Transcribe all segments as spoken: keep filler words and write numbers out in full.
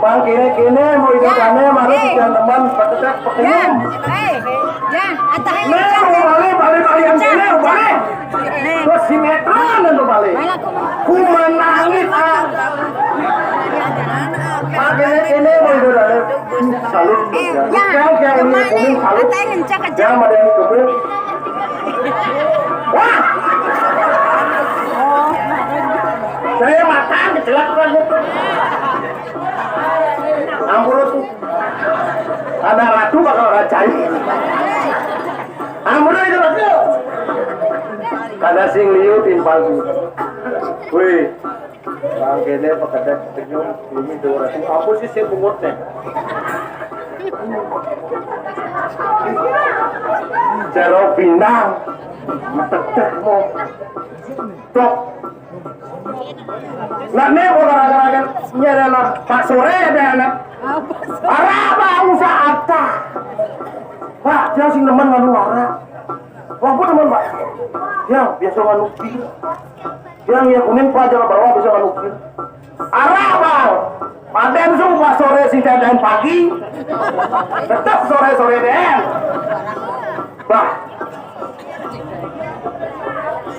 Bang, kéné-kéné mau idup ané, malah eh, jangan teman, paketek, pakenyum. Jan, eh, Jan, atahin. Nih, mau balik, balik, balik, yang kéné, balik. Nih. Terus sinetron dan balik. Mana aku? Kuman nangis, ah. Bang, kéné-kéné mau idup ané. Salut. Eh, Jan, yang, yang ini, kuning, salut. Atahin, ngecek aja. Yang ada yang kebel. Wah! Saya makan, kecelak, Bang. Ampun tuh. Ada ratu bakal racai. Ampun itu ratu. Kada sing liu timpal. Wih. Bang kéné paketek senyum ini dua ratus. Ampun sih saya pungut nih. Cerok pindang. Metek mau. Cok. Nah, nih mau gara-gara nyerela Pak Sore ada anak. Apa? Arah, Pak, usah apa? Pak, dia sing nemen nganu arah. Wah, apa teman, Pak? Ya, biasa nganu pil. Yang ya kuning, Pak, jangan bawa, biasa nganu pil. Arah, Pak. Paten su, Pak, sore sing dandan pagi. Tetap sore-sore deh. Bah.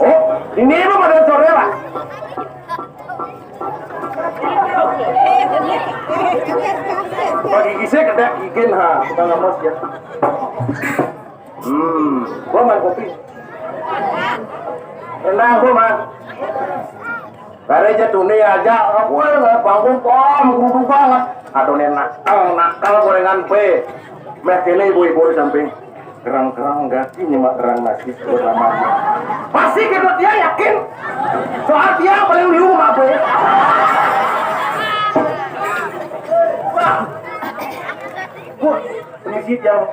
Oh, ini mah pada sore lah. Bagi gise kedek ikin ha, tukang ngamos ya. Hmm, gua main kopi. Rendang gua mah. Bare jatune aja, aku nggak bangun pom, gudu banget. Aduh, nih nakal, nakal gorengan pe. Meh kene ibu-ibu di samping. Kerang-kerang gati nyemak kerang nasi buat lama. Pasti gitu dia yakin. Soal dia paling liu mah pe. Wah, permisi, Jang.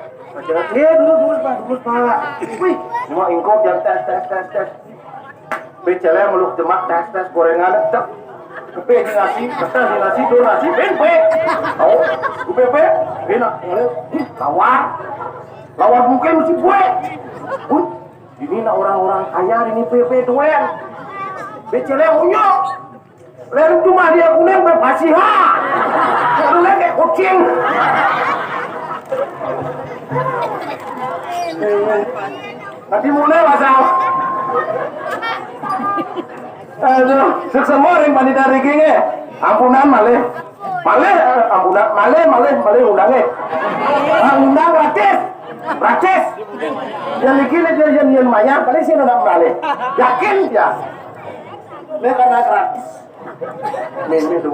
Iya, dulu, dulu, Pak, dulu, Pak. Wih, nyemak ingkop, Jang, tes, tes, tes, tes. Be celeng meluk jemak, tes, tes, gorengan, cek. Kepe di nasi, kepe di nasi, do nasi, ben, be. Tahu? Kepe, be. Enak, lawar. Lawar mungkin mesti bue. Wih, ini nak orang-orang kaya ini, be, be, doang. Be celeng unyok. Lain cuma dia kuning, be, pasiha. Kalau kayak kucing. Tapi mulai pasal. Aduh, seksema ring panitia rigging, eh. Ampunan malih. Malih, eh, ampunan, malih, malih, malih undang, eh. Ah, undang gratis. Gratis. Yang iki nek yang yang mayar paling sih ndak malih. Yakin ya. Ini karena gratis. Nih, ini tuh.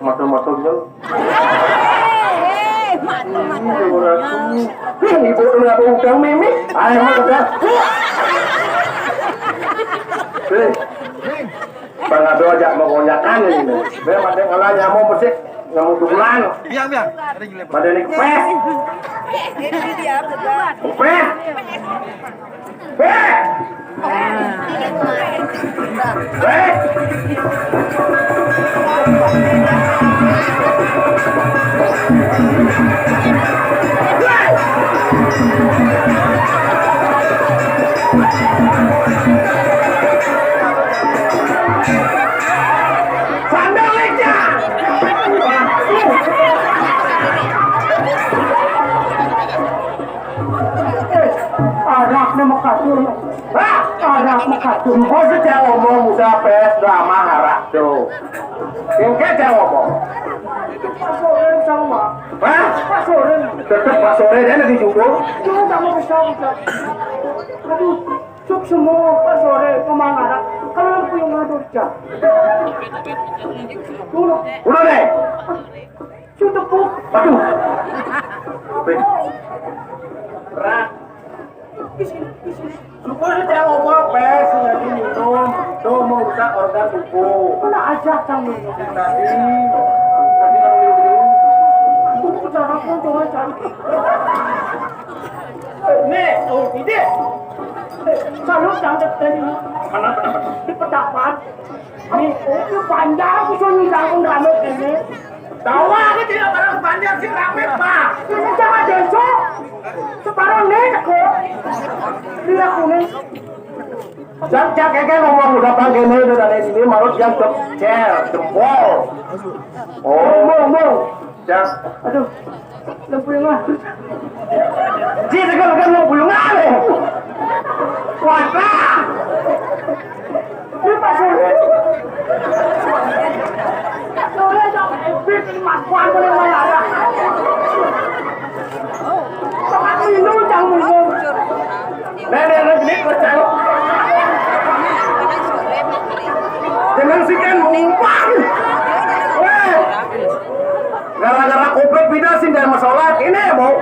Moto-moto nyel. Eh, eh, moto-moto. Ini dua ratus. Ih, ibu kenapa utang mimi? Ayo, mah udah. Eh, Bang Ado aja mau konyakan ini. Dia mati ngalah nyamuk mesti nemu tukulan. Iya, iya. Ada yang lempar. Mati ini kepes. Kepes. Arak ne mekatur. Hah? Arak mekatur. Engko sejak ngomong udah pes drama arak tuh. Engke jang ngomong. Pak Soren sama. Hah? Pak Soren. Tetep Pak Soren, dia lagi jumbo. Cuma sama besar, besar. Aduh, suk semua Pak Sore, pemangaran. Kalau yang punya ngatur, jam. Dulu. Udah deh. Su tepuk. Aduh. Rak. Syukur saya ngomong, pes, nggak minum. Tuh, merusak organ tubuh. Mana aja kamu? Tadi, tadi kan minum. Aku cara pun coba cari. Nih, oh, ini. Kalau cantik tadi. Mana, mana, mana? Di pedapat. Nih, oh, ini panjang, aku suruh nyidangin rame ini. Tahu aku tidak barang panjang sih rame, Pak. Ini sama desa. Separuh nih, kok. Lihat kuning. Cak, cak, kéké ngomong udah panggil ini udah dari sini, marut jam cel, jempol. Oh, ngomong, ngomong. Cak. Aduh, lempu yang mah. Ji, tegal, tegal, lempu yang mah. Wah, ini pas ini. Sore jam, ini mas, kuat boleh malah. Sangat minum, jangan minum. Nenek, nenek, ini kocak. Jangan sih kan, umpan. Weh. Gara-gara covid pindah sih dari masalah ini, mau.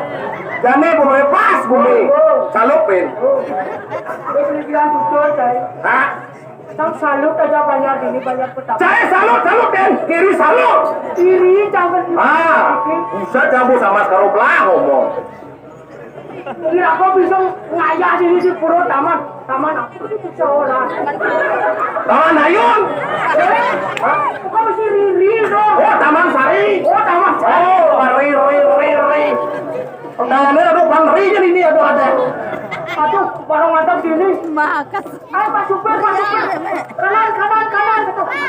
Jani mau lepas bumi. Salupin. Hah? Sang salut aja banyak ini, banyak petapa. Saya salut, salut, Den. Kiri salut. Kiri, jangan. Ah, bisa campur sama sekarang belah ngomong. Kira kok bisa ngayah sini di pura taman? Taman apa sih bisa orang? Taman Hayun. Hah? Bukan mesti Riri dong. Oh, Taman Sari. Oh, Taman Sari. Oh, Riri, Riri. Tangannya ada Bang Ri jadi ini ada ada. Aduh, baru mantap sini. Makas. Ayo Pak Supir, Pak Supir. Kanan, kanan, kanan.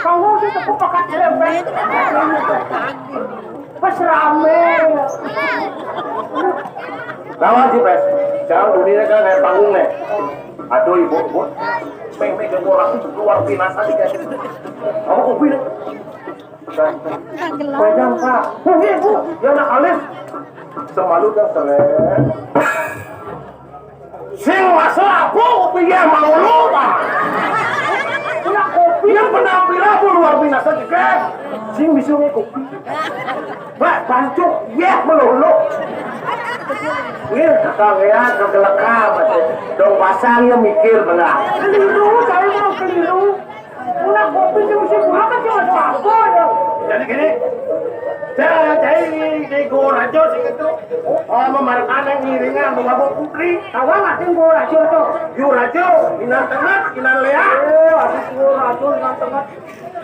Kamu sih tepuk pakai cerempet. Pas rame. Lawan sih, Pes. Jauh dunia kan kayak panggung nih. Aduh, ibu, ibu. Peng, peng, orang luar biasa nih, guys. Kamu kopi nih. Pegang, Pak. Bu, Bu, Bu. Ya, nak alis. Semalu dah selek. Sing masalah apa kopi ya mau lu, Pak? Punya kopi. Yang penampilan aku luar biasa juga. Sing bisa nge kopi. Pak, pancuk, ya melulu. Ini kakak ya, kegelekam. Dong pasang ya mikir benar. Keliru, saya mau keliru. Punya kopi sing mesti buat kan cuma satu ya. Jadi gini, saya cari di Gorajo sih itu. Oh, memarkan yang ngiringan, mau mabuk putri. Tawa nggak sih Gorajo tuh? Yu Rajo, Inan Tengah, Inan Lea. Oh, habis Gorajo, Inan Tengah.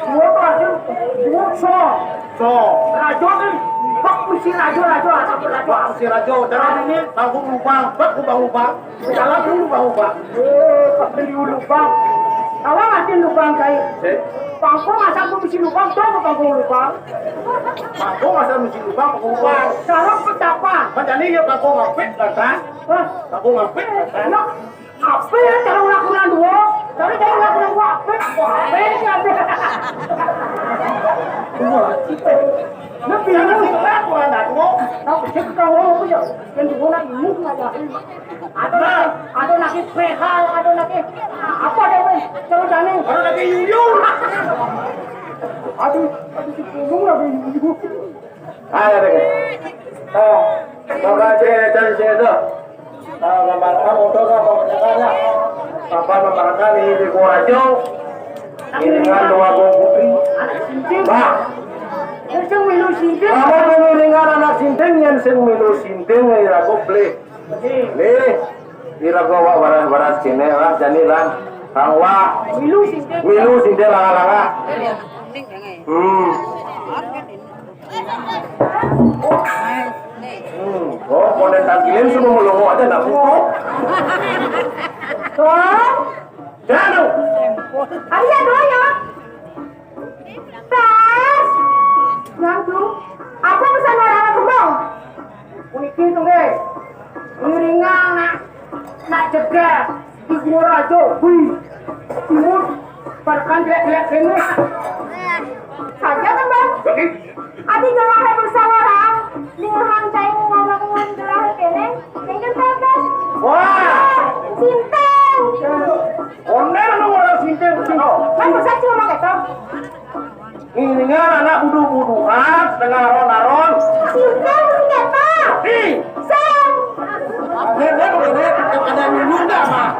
Dua tuh hasil, dua so. So. Rajo kan, bak mesti rajo, rajo, asal rajo. Bak mesti rajo. Jalan ini, tanggung lubang, bak lubang-lubang. Jalan dulu lubang-lubang. Eh, bak beli lubang. Tawa nggak sih lubang kayak? Eh? Pangkung asal aku mesti lubang, tuh aku pangkung lubang. Pangkung asal mesti lubang, pangkung lubang. Sarap petapa. Macam ni ya pangkung ngapit, kan? Hah? Pangkung ngapit, kan? Enak. Apa ya cara ulakunan dua? Cara cara ulakunan dua apa? Apa ini ada? Dua. Lebih. Cara sih ulakunan dua. Tahu cek kau apa ya? Yang dua nak ini ngajarin. Ada nak, ada nak P H, ada nak apa ada weh? Cara jani. Ada nak yuyun. Aduh, aduh si gunung lagi yuyun. Ayo deh. Oh, coba cek cari cek tuh. Nah, gambarkan motor apa kenyataannya? Apa gambarkan ini di Korajo? Ini kan dua gong putri. Bah. Sing milu sinting. Kamu mengiringan anak sinting yang sing milu sinting yang irago beli. Nih, irago awak waras-waras kene lah, jani lah. Kang wah. Milu sinting. Milu sinting langa-langa. Hmm. Hmm, oh, konden tangkilin semua melongo aja nak buku. Tuh. Janu. Ayo, doa ya. Tas. Nyangkung. Apa pesan orang kembang? Puniki tungge. Ngiringan nak, nak jeger. Di Kuarajo, wih, imut, bahkan jelek-jelek ini. Saja kan, Bang? Jadi? Adi gelah bersawaraan, dengan cai ngomong gelah kene, dengan tetes. Wah! Sinten. Oner nu orang sinten, no. Kan bisa cuma gitu. Ngiringan anak budu-buduhan, setengah aron-aron. Sinten, sinten, Pak? Ih. Sam. Ada, ada, ada, ada nyunyun dah, Pak.